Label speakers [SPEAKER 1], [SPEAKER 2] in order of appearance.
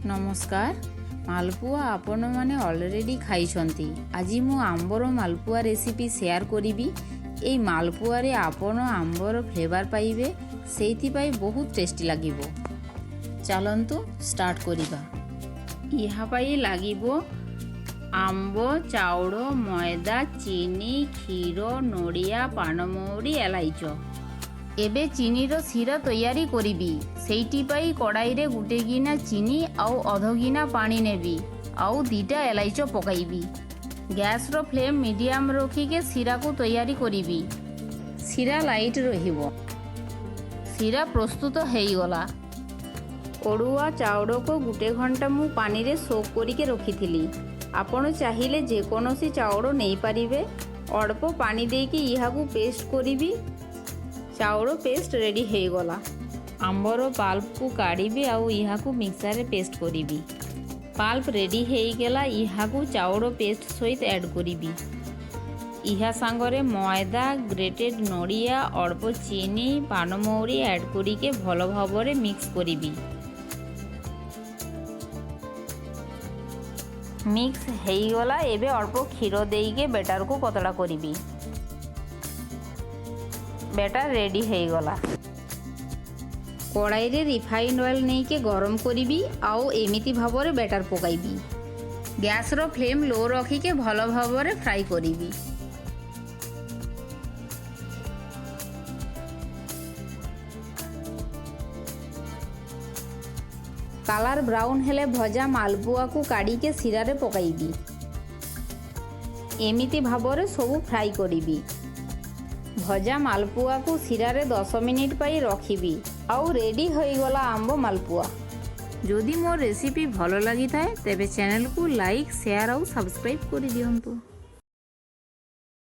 [SPEAKER 1] ନମସ୍କାର। ମାଲପୁଆ ଆପଣମାନେ ଅଲରେଡ଼ି ଖାଇଛନ୍ତି। ଆଜି ମୁଁ ଆମ୍ବର ମାଲପୁଆ ରେସିପି ସେୟାର କରିବି। ଏଇ ମାଲପୁଆରେ ଆପଣ ଆମ୍ବର ଫ୍ଲେଭର ପାଇବେ, ସେଇଥିପାଇଁ ବହୁତ ଟେଷ୍ଟି ଲାଗିବ। ଚାଲନ୍ତୁ ଷ୍ଟାର୍ଟ କରିବା। ଏହା ପାଇଁ ଲାଗିବ ଆମ୍ବ, ଚାଉଳ, ମଇଦା, ଚିନି, କ୍ଷୀର, ନଡ଼ିଆ, ପାନମହୁରି, ଏଲାଇଚ। ଏବେ ଚିନିର ଶିରା ତৈୟାରୀ କରିବି। ସେଇଥିପାଇଁ କଡ଼ାଇରେ ଗୋଟେ ଗିନା ଚିନି ଆଉ ଅଧ ଗିନା ପାଣି ନେବି ଆଉ 2ଟା ଏଲାଇଚ ପକାଇବି। ଗ୍ୟାସ୍ର ଫ୍ଲେମ୍ ମିଡ଼ିୟମ୍ ରଖିକି ଶିରାକୁ ତৈୟାରୀ କରିବି। ଶିରା ଲାଇଟ୍ ରହିବ। ଶିରା ପ୍ରସ୍ତୁତ ହେଇଗଲା। ଅରୁଆ ଚାଉଳକୁ ଗୋଟେ ଘଣ୍ଟା ମୁଁ ପାଣିରେ ସୋକ୍ କରିକି ରଖିଥିଲି। ଆପଣ ଚାହିଁଲେ ଯେକୌଣସି ଚାଉଳ ନେଇପାରିବେ। ଅଳ୍ପ ପାଣି ଦେଇକି ଏହାକୁ ପେଷ୍ଟ କରିବି। ଚାଉଳ ପେଷ୍ଟ ରେଡ଼ି ହେଇଗଲା। ଆମ୍ବର ପାଲ୍ପକୁ କାଢ଼ିବି ଆଉ ଏହାକୁ ମିକ୍ସରରେ ପେଷ୍ଟ କରିବି। ପାଲ୍ପ ରେଡ଼ି ହେଇଗଲା। ଏହାକୁ ଚାଉଳ ପେଷ୍ଟ ସହିତ ଆଡ଼୍ କରିବି। ଏହା ସାଙ୍ଗରେ ମଇଦା, ଗ୍ରେଟେଡ୍ ନଡ଼ିଆ, ଅଳ୍ପ ଚିନି, ପାନମହୁରି ଆଡ଼୍ କରିକି ଭଲ ଭାବରେ ମିକ୍ସ କରିବି। ମିକ୍ସ ହେଇଗଲା। ଏବେ ଅଳ୍ପ କ୍ଷୀର ଦେଇକି ବେଟରକୁ ପତଳା କରିବି। ବେଟର ରେଡ଼ି ହେଇଗଲା। କଡ଼ାଇରେ ରିଫାଇଣ୍ଡ ଅଏଲ୍ ନେଇକି ଗରମ କରିବି ଆଉ ଏମିତି ଭାବରେ ବେଟର ପକାଇବି। ଗ୍ୟାସ୍ର ଫ୍ଲେମ୍ ଲୋ ରଖିକି ଭଲ ଭାବରେ ଫ୍ରାଏ କରିବି। କାଲାର ବ୍ରାଉନ୍ ହେଲେ ଭଜା ମାଲପୁଆକୁ କାଢ଼ିକି ଶିରାରେ ପକାଇବି। ଏମିତି ଭାବରେ ସବୁ ଫ୍ରାଏ କରିବି। ଭଜା ମାଲପୁଆକୁ ଶିରାରେ 10 ମିନିଟ୍ ପାଇଁ ରଖିବି ଆଉ ରେଡ଼ି ହୋଇଗଲା ଆମ୍ବ ମାଲପୁଆ। ଯଦି ମୋ ରେସିପି ଭଲ ଲାଗିଥାଏ, ତେବେ ଚ୍ୟାନେଲକୁ ଲାଇକ୍, ସେୟାର ଆଉ ସବସ୍କ୍ରାଇବ୍ କରିଦିଅନ୍ତୁ।